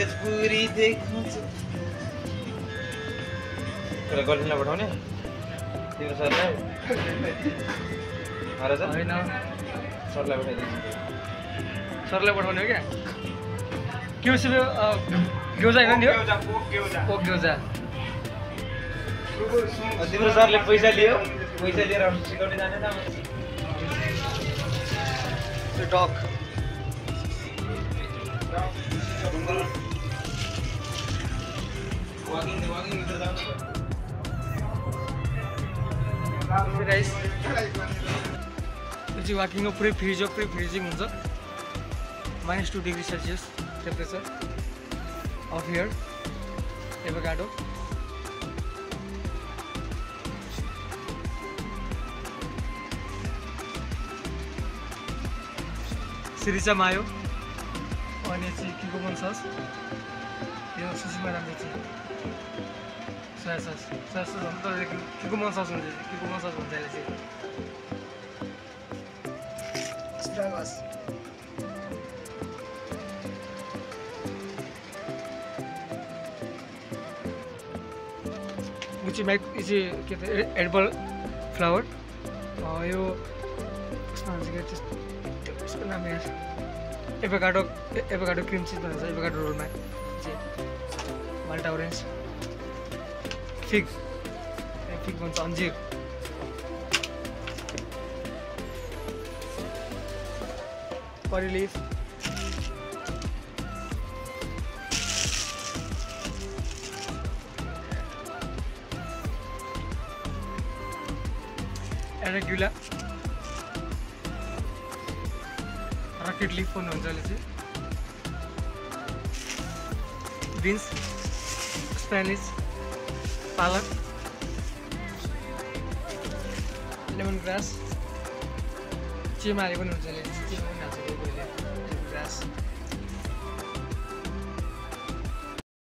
कागज पुरी देखाउँछु तर गर्दिनलाई पठाउने तिम्रो सरलाई महाराज होइन सरलाई पठाइदिन्छु सरलाई पठाउने हो क्या के हो सिधै ग्योजा होइन नि हो पोक ग्योजा तिम्रो सरले पैसा लिएर सिकाउने जाने त त्यो डग गाइस यो चाहिँ वाकिङ हो पुरै फ्रिजिङ हुन्छ -2 degree Celsius temperature of here avocado sriracha mayo अनि चाहिँ किकुमन सस यो सुसीमा राम्रो चाहिँ सोया सस भन्दा किकुमन सस हुन्छ किकुमन सस भन्छ यसले चाहिँ गुची म्याक चाहिँ के अरे एडिबल फ्लावर यो त्यसको नाम यार एभोकाडो क्रिम चिज भन्छ एभोकाडो रोलमा चाहिँ माल्टा ओरेन्ज फिग भन्छ अन्जिर करी लिफ एरेग्युला रकेट लिफ पनि हुन्छ अहिले चाहिँ बिन्स स्पेनिस पालक लेमन ग्रास चिमाले पनि हुन्छ अहिले चिमा पनि हाल्छ कोही कोहीले ग्रास